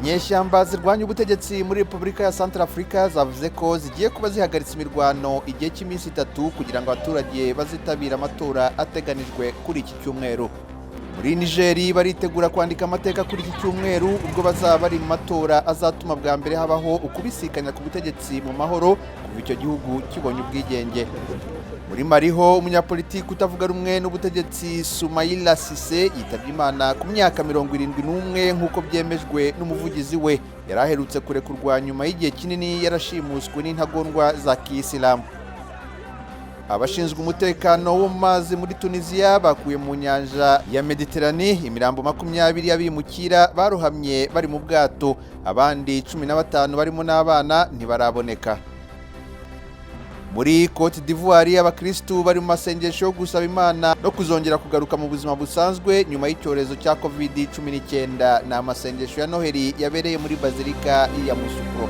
Inyeshyamba zirwanya ubutegetsi muri Repubulika ya Santarafurika zavuze ko zigiye kuba zihagaritse imirwano igihe cy'iminsi 3 kugira ngo abaturage bazitabire amatora ateganijwe kuri iki cyumweru. Muri Nigeri baritegura kwandika amateka kuri iki cyumweru ubwo bazaba bari mu matora azatuma bwa mbere habaho ukubisikanya ku butegetsi mu mahoro kuva icyo gihugu kibonye ubwigenge. Muri Mariho, umunyapolitiki utavuga rumwe n'ubutegetsi Sumayila Sise yitabye Imana ku myaka 71 nk'uko byemejwe n'umuvugizi we. Yari aherutse kurekurwa nyuma y'igihe kinini yarashimuswe n'intagondwa za kiyisilamu. Abashinzwe umutekano wo mu mazi muri Tunisia bakuye mu nyanja ya Mediterane imirambo 20 y'abimukira barohamye bari mu bwato. Abandi 15 barimo n'abana ntibaraboneka. Muri Cote d'Ivoire, abakristu bari mu masengesho yo gusaba Imana no kuzongera kugaruka mu buzima busanzwe nyuma y'icyorezo cya COVID-19. Ni amasengesho ya Noheli yabereye muri Bazilika ya Musukro.